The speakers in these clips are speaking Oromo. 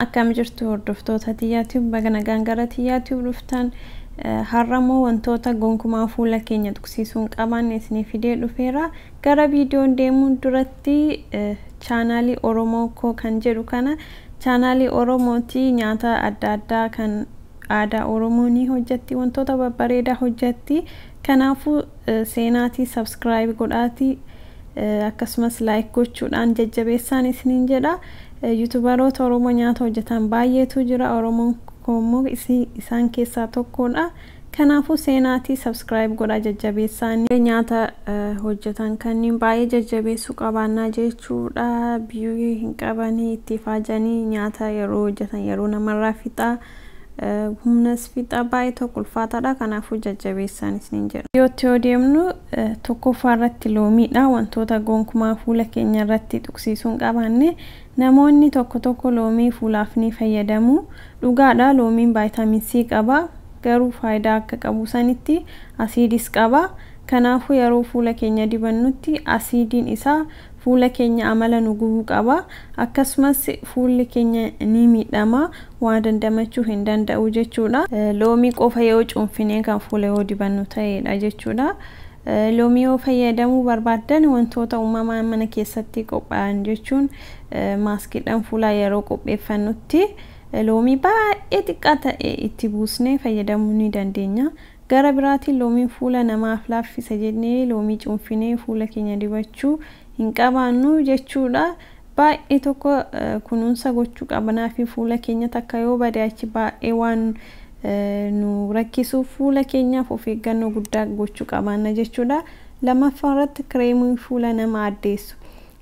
Akkam jirtu hordoftoota Tiyyaa Baga nagaan gara Tiyyaa dhuftan. Har'ammoo wantoota gonkumaa fuula keenya tuqsiisuu hin qabaanne isinii fidee dhufeera. Gara viidiyoon deemuun duratti chaanaalii Oromoo koo kan jedhu kana, chaanaalii Oromooti, nyaata adda addaa kan aadaa Oromoo ni hojjetti, wantoota babbareedaa hojjetti. Kanaafuu seenaatii subscribe godhaatii, akkasumas like gochuudhaan jajjabeessaan isiniin jedha. Yuutubaroota Oromoo nyaata hojjetan baay'eetu jira. Oromoon immoo isaan keessaa tokkodha. Kanaafuu seenaatii subscribe godhaa, jajjabeessaan. Nyaata hojjetan kanneen baay'ee jajjabeessuu qabaannaa jechuudha. Biyyuu hin qabanii itti ifaajanii nyaata yeroo hojjetan yeroo namarraa fixaa, humnas fixa, baay'ee tokko ulfaataadha. Kanaafuu jajjabeessaan isiniin jedha. Dhiyootti yoo deemnu, tokkoffaa irratti loomiidha. Wantoota gonkumaa fuula keenya irratti tuqsiisuu hin qabaanne. Namoonni tokko tokko loomii fuulaaf ni fayyadamu. Dhugaadha, loomiin vitamin C qaba. Garuu faayidaa akka qabu sanitti asiidis qaba. Kanaafuu yeroo fuula keenya dibannutti asiidiin isaa fuula keenya amala nu gubuu qaba. Akkasumas fuulli keenya ni miidhama, waa dandamachuu hin danda'u jechuudha. Loomii qofa yoo cuunfinee kan fuula yoo dibannu ta'edha jechuudha. Loomii yoo fayyadamuu barbaaddan, wantoota uumamaan mana keessatti qophaa'an jechuun maaskiidhaan fuulaa yeroo qopheeffannutti loomii baay'ee xiqqaa ta'e itti buusnee fayyadamuu ni dandeenya. Gara biraatiin loomiin fuula namaaf laaffisa jennee loomii cuunfinee fuula keenya dibachuu hin qabaannu jechuudha. Baay'ee tokko kunuunsa gochuu qabanaa fi fuula keenya takka yoo bade achi baay'ee waan nu rakkisuuf fuula keenyaaf of eeggannoo guddaa gochuu qabaanna jechuudha. Lammaffaa irratti kireemii fuula nama addeessu.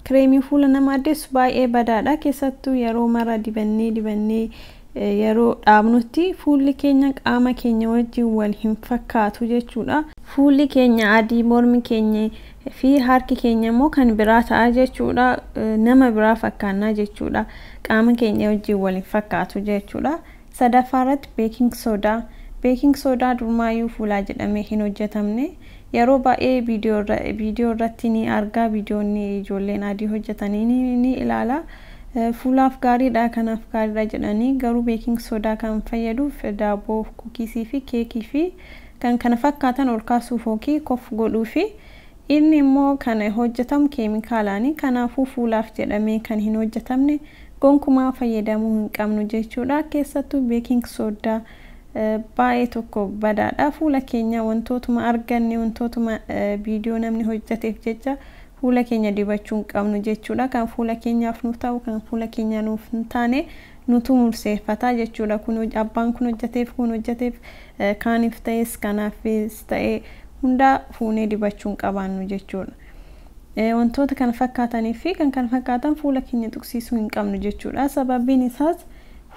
Kireemii fuula nama addeessu baay'ee badaadha. Keessattuu yeroo mara dibannee dibannee yeroo dhaabnutti fuulli keenya qaama keenya wajjin wal hin fakkaatu jechuudha. Fuulli keenya adii, mormi keenya fi harki keenya immoo kan biraa ta'a jechuudha. Nama biraa fakkaannaa jechuudha. Qaama keenya wajjin wal hin fakkaatu jechuudha. Sadaffaa irratti baking soda. Baking soda durmaayyuu fuulaa jedhamee hin hojjetamne. Yeroo baay'ee viidiyoo irratti ni argaa, viidiyoonni ijoolleen adii hojjetanii ni ilaala. Fuulaaf gaariidha, kanaaf gaariidha jedhanii, garuu baking soda kan fayyaduuf daabboo, cookiesii fi keekii fi kan kana fakkaatan ol kaasuuf yookiin kof godhuu fi inni immoo kan hojjetamu keemikaalaani. Kanaafuu fuulaaf jedhamee kan hin hojjetamne gonkumaa fayyadamuu hin qabnu jechuudha. Keessattuu baking soda baay'ee tokko badaadha. Fuula keenya wantootuma arganne, wantootuma viidiyoo namni hojjeteef jecha fuula keenya dibachuu hin qabnu jechuudha. Kan fuula keenyaaf nuuf ta'u, kan fuula keenya nuuf hin taane nutu murteeffata jechuudha. Kun abbaan kun hojjeteef, kun hojjeteef, kaaniif ta'es kanaafis ta'e hundaa fuunee dibachuu hin qabaannu jechuudha. Wantoota kana fakkaatanii fi kan kana fakkaatan fuula keenya tuqsiisuu hin qabnu jechuudha. Sababiin isaas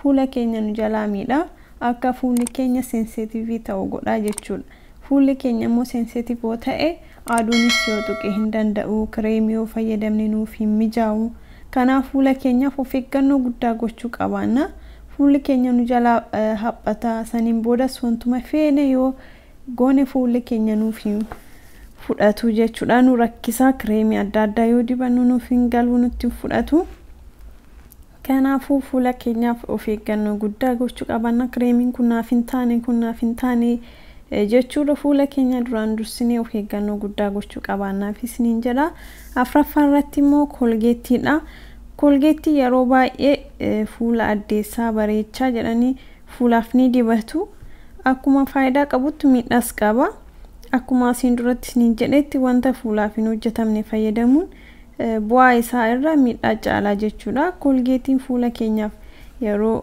fuula keenya nu jalaa miidha. Akka fuulli keenya sensitive ta'u godha jechuudha. Fuulli keenya immoo sensitive yoo ta'e aduunis yoo tuqe hin danda'u, kireemii yoo fayyadamne nuuf hin mijaa'u. Kanaaf fuula keenyaaf of eeggannoo guddaa gochuu qabaanna. Fuulli keenya nu jalaa haphata. Saniin boodas wantuma feene yoo goone fuulli keenya nuuf hin fudhatu jechuudha. Nu rakkisaa, kireemii adda addaa yoo dibannu nuuf hin galu, nutti hin fudhatu. Kanaafuu fuula keenyaaf of eeggannoo guddaa gochuu qabaanna. Kireemiin kun naaf hin taane, kun naaf hin taane jechuudha. Fuula keenya duraan dursinee of eeggannoo guddaa gochuu qabaannaaf isiniin jedha. Afuraffaa irratti immoo Colgateiidha. Colgateii yeroo baay'ee fuula addeessaa, bareechaa jedhanii fuulaaf ni dibatu. Akkuma faayidaa qabutti miidhaas qaba. Akkuma asiin duratti isiniin jedhetti, wanta fuulaaf hin hojjetamne fayyadamuun bu'aa isaa irra miidhaa caalaa jechuudha. Colgateiin fuula keenyaaf yeroo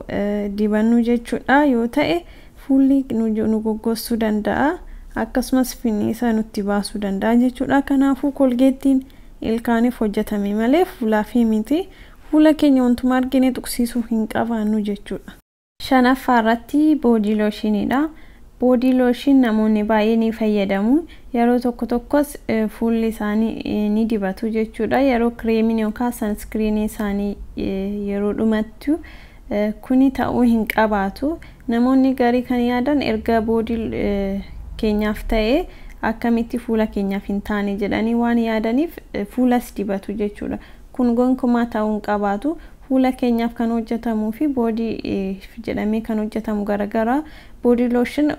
dibannu jechuudha yoo ta'e fuulli nu goggogsuu danda'a. Akkasumas finniisa nutti baasuu danda'a jechuudha. Kanaafuu Colgateiin ilkaaniif hojjetame malee fuulaaf miti. Fuula keenya wantuma argine tuqsiisuu hin qabaannu jechuudha. Shanaffaa irratti body lotioniidha. Body lotion namoonni baay'ee ni fayyadamu. Yeroo tokko tokkos fuulli isaanii ni dibatu jechuudha. Yeroo kireemiin yookaan sunscreenii isaanii yeroo dhumattu kuni ta'uu hin qabaatu. Namoonni garii kan yaadan erga body keenyaaf ta'e akkamitti fuula keenyaaf hin taane jedhanii waan yaadaniif fuulas dibatu jechuudha. Kun gonkumaa ta'uu hin qabaatu. Fuula keenyaaf kan hojjetamuu fi body jedhamee kan hojjetamu garagara. Body lotion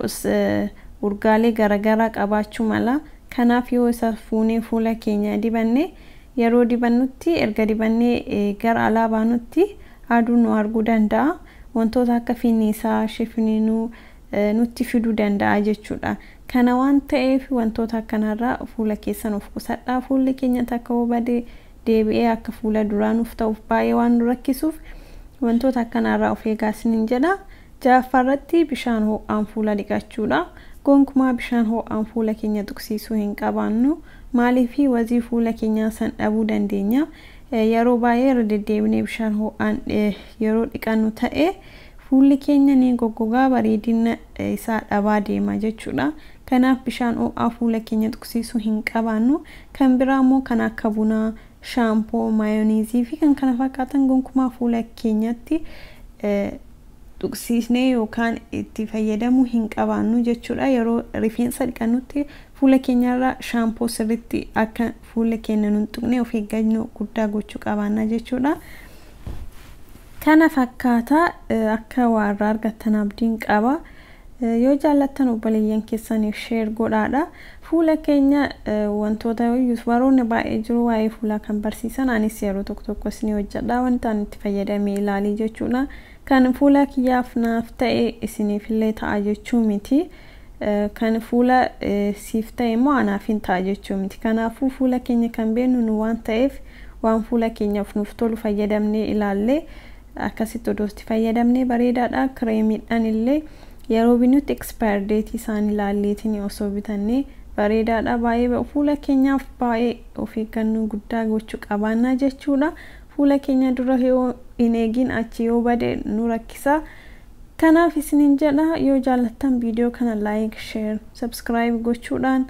urgaalee garagaraa qabaachuu mala. Kanaaf yoo isa fuunee fuula keenya dibanne, yeroo dibannutti, erga dibannee gara alaa baanutti aduun nu arguu danda'a. Wantoota akka finniisaa, shifininuu nutti fiduu danda'a jechuudha. Kana waan ta'eef wantoota akkanarraa fuula keessan of qusadhaa. Fuulli keenya takka yoo bade deebi'ee akka fuula duraa nuuf ta'uuf baay'ee waan nu rakkisuuf, wantoota akkanaarraa of eegaa isiniin jedha. Ja'affaarratti bishaan ho'aan fuula dhiqachuudha. Gonkumaa bishaan ho'aan fuula keenya tuqsiisuu hin qabaannu. Maaliif? Wazii fuula keenyaa san dhabuu dandeenya. Yeroo baay'ee irra deddeebinee bishaan ho'aan yeroo dhiqannu ta'e, fuulli keenya ni goggogaa, bareedina isaa dhabaa deema jechuudha. Kanaaf bishaan ho'aa fuula keenya tuqsiisuu hin qabaannu. Kan biraa immoo kan akka bunaa, shaampoo, maayoniizii fi kan kana fakkaatan gonkumaa fuula keenyatti tuqsiisnee yookaan itti fayyadamuu hin qabaannu jechuudha. Yeroo rifeensa dhiqannutti fuula keenyarra shaampoo sirriitti akka fuula keenya nun tuqne of eeggannoo guddaa gochuu qabaanna jechuudha. Kana fakkaata. Akka waa irraa argattan abdiin qaba. Yoo jaallattan obboleeyyan keessaniif share godhaadha. Fuula keenya wantoota baroonni baay'ee jiru waa'ee fuulaa kan barsiisan, anis yeroo tokko tokko isin hojjedha, wanta ani itti fayyadamee ilaalii jechuudha. Kan fuula kiyyaaf naaf ta'e isiniifillee ta'a jechuu miti. Kan fuula siif ta'e immoo anaaf hin ta'a jechuu miti. Kanaafuu fuula keenya kan beeknu nu waan ta'eef, waan fuula keenyaaf nuuf tolu fayyadamnee ilaallee akkasitti odoo itti fayyadamnee bareedaadha. Kireemiidhaan illee yeroo binutti expire date isaan ilaalleetiin osoo bitannee bareedaadha. Baay'ee fuula keenyaaf baay'ee of eeggannoo guddaa gochuu qabaannaa jechuudha. Fuula keenya dura yoo hin eegin achi yoo bade nu rakkisa. Kanaaf isiniin jedha, yoo jaallattan viidiyoo kana like, share, subscribe gochuudhaan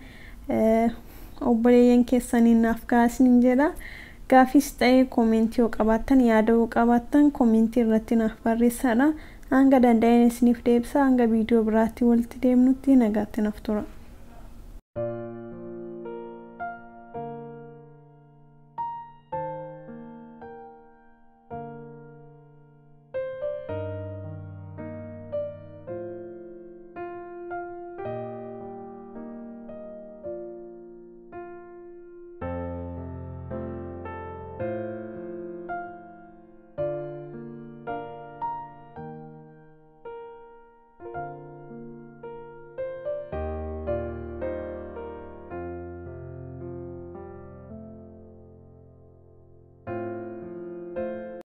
obboleeyyan keessaniin naaf gahaa isiniin jedha. Gaafis ta'ee koomentii yoo qabaattan, yaada yoo qabaattan, koomentii irratti naaf barreessadha. Hanga danda'een isiniif deebisa. Hanga viidiyoo biraatti walitti deemnutti nagaatti naaf tura.